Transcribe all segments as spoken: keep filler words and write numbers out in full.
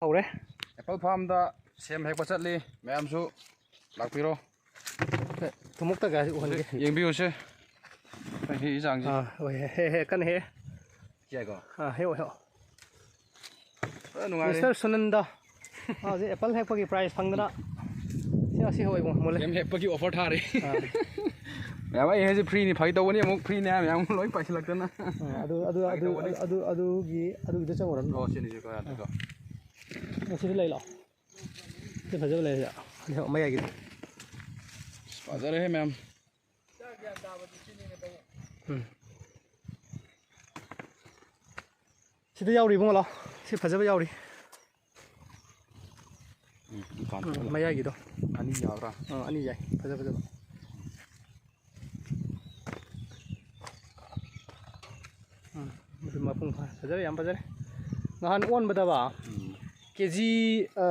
ꯍꯧꯔꯦ꯫ ꯑꯦꯄꯜ ꯐꯥꯔꯝꯗ ꯁꯦꯝ ꯍꯦꯛꯄ ꯆꯠꯂꯤ꯫ ꯃꯌꯥꯝꯁꯨ ꯂꯥꯛꯄꯤꯔꯣ꯫ ꯊꯨꯝꯃꯣꯛꯇ ꯒꯥꯔꯤ ꯎꯍꯟꯒꯦ꯫ ꯌꯦꯡꯕꯤꯌꯨꯁꯦ꯫ ꯑꯩꯈꯣꯏ ꯍꯦꯛꯏ ꯆꯥꯡꯁꯦ꯫ ꯑꯥ, ꯍꯣꯏ, ꯍꯦ, ꯍꯦ, ꯀꯟꯅ ꯍꯦꯛꯑꯦ꯫ ꯀꯤꯌꯥꯏꯀꯣ? ꯑꯥ, ꯍꯦꯛꯑꯣ, ꯍꯦꯛꯑꯣ꯫ ꯐꯖꯅ ꯅꯨꯡꯉꯥꯏꯔꯦ꯫ ꯃꯤꯁꯇꯔ ꯁꯨꯅꯟꯗ꯫ ꯑꯥ, ꯍꯧꯖꯤꯛ ꯑꯦꯄꯜ ꯍꯦꯛꯄꯒꯤ ꯄ꯭ꯔꯥꯏꯖ ꯐꯪꯗꯅ꯫ ꯁꯤ, ꯑꯁꯤ ꯍꯦꯛꯑꯣ ꯏꯕꯨꯡꯉꯣ, ꯃꯨꯜꯂꯦ꯫ ꯁꯦꯝ ꯍꯦꯛꯄꯒꯤ ꯑꯣꯐꯔ ꯊꯥꯔꯤ꯫ ꯑꯥ꯫ ꯃꯌꯥꯝ ꯑꯩ ꯍꯥꯏꯁꯦ ꯐ꯭ꯔꯤꯅꯤ, ꯐꯥꯒꯤ ꯇꯧꯕꯅꯤ, ꯑꯃꯨꯛ ꯐ꯭ꯔꯤꯅꯦ ꯍꯥꯏ ꯃꯌꯥꯝ ꯂꯣꯏ ꯄꯥꯏꯁꯤꯜꯂꯛꯇꯅ꯫ ꯑꯥ, ꯑꯗꯨ, ꯑꯗꯨ, ꯐꯥꯒꯤ ꯑꯗꯨ, ꯇꯧꯕꯅꯤ꯫ ꯑꯗꯨ, ꯑꯗꯨꯒꯤ, ꯑꯗꯨꯒꯤꯗ ꯆꯪꯉꯨꯔꯅꯨ꯫ ꯑꯣ, ꯁꯤꯅꯤꯁꯦ ꯀꯣ, ꯌꯥꯗ꯭ꯔꯦꯀꯣ꯫ ꯑꯁꯤꯗ ꯂꯩ ꯂꯥꯛꯑꯣ꯫ ꯁꯤ ꯐꯖꯕ ꯂꯩꯔꯦ, ꯁꯤꯗ ꯃꯌꯥꯏꯒꯤꯗꯣ꯫ ꯑꯁ, ꯐꯖꯔꯦꯍꯦ ꯃꯌꯥꯝ꯫ ꯎꯝ꯫ ꯁꯤꯗ ꯌꯥꯎꯔꯤ ꯏꯕꯨꯡꯉꯣ, ꯂꯥꯎ꯫ ꯁꯤ ꯐꯖꯕ ꯌꯥꯎꯔꯤ꯫ ꯎꯝ, ꯗꯨꯀꯥꯟ ꯎꯝ, ꯊꯣꯛꯑꯒ꯫ ꯃꯌꯥꯏꯒꯤꯗꯣ꯫ ꯑꯅꯤ ꯌꯥꯎꯔꯥ? ꯑꯥ, ꯑꯅꯤ ꯌꯥꯏ꯫ ꯐꯖ ꯐꯖꯕ꯫ ꯎꯝ, ꯑꯗꯨ ꯃꯄꯨꯡ ꯐꯥ-, ꯐꯖꯔꯦ, ꯌꯥꯝ ꯐꯖꯔꯦ꯫ ꯅꯍꯥꯟ ꯑꯣꯟꯕꯗꯕ, ꯎꯝ꯫ ꯀꯦ ꯖꯤ, ꯑ,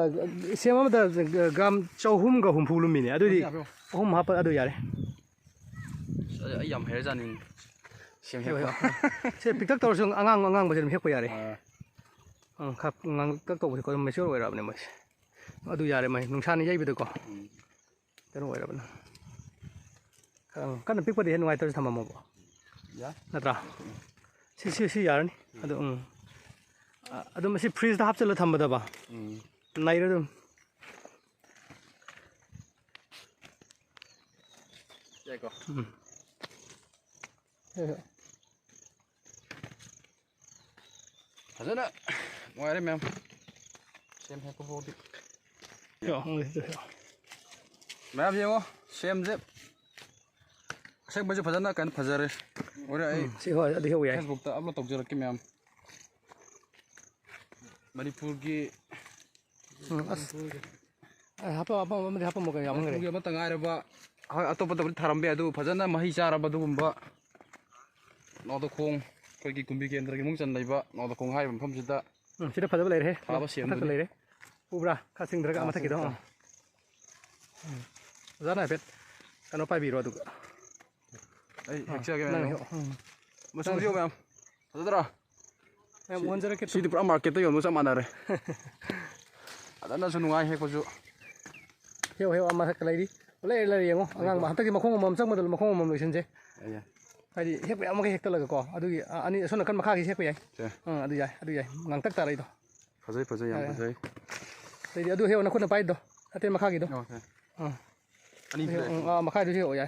ꯁꯦꯝ ꯑꯃꯗ ꯒ꯭ꯔꯥꯝ ꯆꯍꯨꯝꯒ ꯍꯨꯝꯐꯨ ꯂꯨꯝꯃꯤꯅꯦ꯫ ꯑꯗꯨꯗꯤ ꯌꯥꯕ꯭ꯔꯣ? ꯑꯍꯨꯝ ꯍꯥꯞꯄ ꯑꯗꯨ ꯌꯥꯔꯦ꯫ ꯑꯁ, ꯑꯩ ꯌꯥꯝ ꯍꯩꯔꯖꯥꯠꯅꯤ ꯁꯦꯝ ꯍꯦꯛꯄ꯫ ꯁꯦ ꯄꯤꯛꯇꯛ ꯇꯧꯔꯁꯨ ꯑꯉꯥꯡ ꯑꯉꯥꯡꯕꯁꯦ ꯑꯗꯨꯝ ꯍꯦꯛꯄ ꯌꯥꯔꯦ꯫ ꯑꯥ꯫ ꯑꯥ, ꯈꯔ ꯉꯥꯡꯇꯛ ꯇꯧꯕꯁꯦꯀꯣ, ꯑꯗꯨꯝ mature ꯑꯣꯏꯔꯛꯑꯕꯅꯦ ꯃꯣꯏꯁꯦ꯫ ꯑꯗꯨ ꯌꯥꯔꯦ, ꯃꯥꯏ ꯅꯨꯡꯁꯥꯅ ꯌꯩꯕꯗꯀꯣ꯫ ꯎꯝ꯫ ꯀꯩꯅꯣ ꯑꯣꯏꯔꯕꯅꯦ꯫ ꯈꯔ ꯀꯟꯅ ꯄꯤꯛꯄꯗꯤ ꯍꯦꯟꯅ ꯅꯨꯡꯉꯥꯏꯇ꯭ꯔꯁꯨ ꯊꯝꯃꯝꯃꯣꯕ꯫ ꯌꯥꯏ꯫ ꯅꯠꯇ꯭ꯔꯥ? ꯁꯤ, ꯁꯤ, ꯁꯤ ꯌꯥꯔꯅꯤ꯫ ꯑꯗꯨ, ꯎꯝ꯫ ꯑ-, ꯑꯗꯨꯝ ꯁꯤ ꯐ꯭ꯔꯤꯖꯇ ꯍꯥꯞꯆꯤꯜꯂ ꯊꯝꯕꯗꯕ꯫ ꯎꯝ꯫ ꯅꯩꯔꯦ ꯑꯗꯨꯝ꯫ ꯌꯥꯏꯀꯣ? ꯎꯝ꯫ ꯍꯣꯏ, ꯍꯣꯏ꯫ ꯐꯖꯅ ꯅꯨꯡꯉꯥꯏꯔꯦ ꯃꯌꯥꯝ꯫ ꯁꯦꯝ ꯍꯦꯛꯄ ꯐꯥꯎꯗꯤ꯫ ꯌꯣ, ꯍꯪꯉꯦ, ꯁꯤꯗ ꯌꯣ꯫ ꯃꯌꯥꯝ ꯌꯦꯡꯉꯣ, ꯁꯦꯝꯁꯦ ꯑꯁꯦꯡꯕꯁꯨ ꯐꯖꯅ ꯀꯩꯅꯣ ꯐꯖꯔꯦ꯫ ꯍꯣꯔꯦꯟ ꯑꯩ ꯎꯝ, ꯁꯤ ꯍꯣꯏ, ꯑꯗꯨ ꯍꯦꯛꯎ ꯌꯥꯏ꯫ Facebook-ꯇ upload ꯇꯧꯖꯔꯛꯀꯦ ꯃꯌꯥꯝ꯫ ꯃꯅꯤꯄꯨꯔꯒꯤ ꯎꯝ, ꯑꯁ꯫ ꯑꯦ, ꯍꯥꯞꯄ-, ꯑꯄꯥꯝꯕ ꯑꯃꯗꯤ ꯍꯥꯞꯄꯝꯃꯣ ꯀꯩꯅꯣ, ꯌꯥꯝꯃꯟꯈ꯭ꯔꯦ꯫ ꯃꯅꯤꯄꯨꯔꯒꯤ ꯑꯃꯠꯇ ꯉꯥꯏꯔꯕ, ꯍꯣꯏ, ꯑꯇꯣꯞꯄꯗꯕꯨꯗꯤ ꯊꯥꯔꯝꯕ ꯌꯥꯏ, ꯑꯗꯨꯕꯨ ꯐꯖꯅ ꯃꯍꯩ ꯆꯥꯔꯕ ꯑꯗꯨꯒꯨꯝꯕ ꯅꯥꯎꯗꯈꯣꯡ, ꯑꯩꯈꯣꯏꯒꯤ ꯀꯨꯝꯕꯤ ꯀꯦꯟꯗ꯭ꯔꯒꯤ ꯃꯅꯨꯡ ꯆꯟ ꯂꯩꯕ ꯅꯥꯎꯗꯈꯣꯡ ꯍꯥꯏꯔꯤꯕ ꯃꯐꯝꯁꯤꯗ ꯎꯝ, ꯁꯤꯗ ꯐꯖꯕ ꯂꯩꯔꯦ꯫ ꯊꯥꯕ ꯃꯊꯛꯇ ꯁꯦꯝꯗꯨꯅꯤ꯫ ꯂꯩꯔꯦ꯫ ꯎꯕ꯭ꯔꯥ? ꯈꯔ ꯆꯤꯡꯊꯔꯒ ꯈꯔ ꯃꯊꯛꯀꯤꯗꯣ꯫ ꯆꯤꯡꯊꯔꯒ꯫ ꯎꯝ꯫ ꯑꯣꯖꯥꯅ ꯍꯥꯏꯐꯦꯠ ꯀꯩꯅꯣ ꯄꯥꯏꯕꯤꯔꯣ ꯑꯗꯨꯒ꯫ ꯑꯩ ꯑꯥ, ꯍꯦꯛꯆꯒꯦ ꯅꯪ ꯃꯌꯥꯝ꯫ ꯍꯦꯛꯑꯣ꯫ ꯎꯝ꯫ ꯃꯆꯨꯁꯦ ꯅꯪ ꯃꯌꯥꯝ꯫ ꯐꯖꯗ꯭ꯔꯥ? ꯌꯥꯝ ꯁꯤ- ꯑꯣꯟꯖꯔꯛꯀꯦ ꯇꯨ꯫ ꯁꯤꯗꯤ ꯄꯨꯔꯥ ꯃꯥꯔꯀꯦꯠꯇ ꯌꯣꯟꯕꯒ ꯆꯞ ꯃꯥꯟꯅꯔꯦ꯫ ꯐꯖꯅꯁꯨ ꯅꯨꯡꯉꯥꯏ ꯍꯦꯛꯄꯁꯨ꯫ ꯍꯦꯛꯑꯣ, ꯍꯦꯛꯑꯣ, ꯑꯃꯈꯛ ꯂꯩꯔꯤ꯫ ꯂꯩꯔꯦ, ꯂꯩꯔꯦ, ꯌꯦꯡꯉꯣ꯫ ꯑꯉꯥꯡꯕ ꯍꯟꯗꯛꯀꯤ ꯃꯈꯣꯡ ꯑꯃꯃꯝ ꯆꯪꯕꯗ ꯃꯈꯣꯡ ꯑꯃꯃꯝ ꯂꯣꯏꯁꯤꯟꯁꯦ꯫ ꯌꯥꯏ, ꯌꯥꯏ꯫ ꯍꯥꯏꯗꯤ ꯍꯦꯛꯄ ꯌꯥꯝꯃꯒ ꯍꯦꯛꯇꯠꯂꯒꯀꯣ꯫ ꯑꯗꯨꯒꯤ, ꯑ, ꯑꯅꯤ ꯑꯁꯣꯝ ꯅꯥꯀꯟ ꯃꯈꯥꯒꯤꯁꯦ ꯍꯦꯛꯄ ꯌꯥꯏ꯫ ꯁꯦ꯫ ꯑꯥ, ꯑꯗꯨ ꯌꯥꯏ, ꯑꯗꯨ ꯌꯥꯏ꯫ ꯉꯥꯡꯇꯛ ꯇꯥꯔꯛꯏꯗꯣ꯫ ꯐꯖꯩ, ꯐꯖꯩ, ꯌꯥꯝ ꯌꯥꯏ, ꯌꯥꯏ꯫ ꯐꯖꯩ꯫ ꯑꯗꯩꯗꯤ ꯑꯗꯨ ꯍꯦꯛꯑꯣ, ꯅꯈꯨꯠꯅ ꯄꯥꯏꯗꯣ꯫ ꯑꯇꯩ ꯃꯈꯥꯒꯤꯗꯣ꯫ ꯑꯣꯀꯦ꯫ ꯑꯥ꯫ ꯑꯅꯤ ꯑꯗꯨ ꯍꯦꯛꯑꯣ, ꯂꯩ꯫ ꯎꯝ, ꯑꯥ, ꯃꯈꯥꯏꯗꯨꯁꯨ ꯍꯦꯛꯑꯣ, ꯌꯥꯏ꯫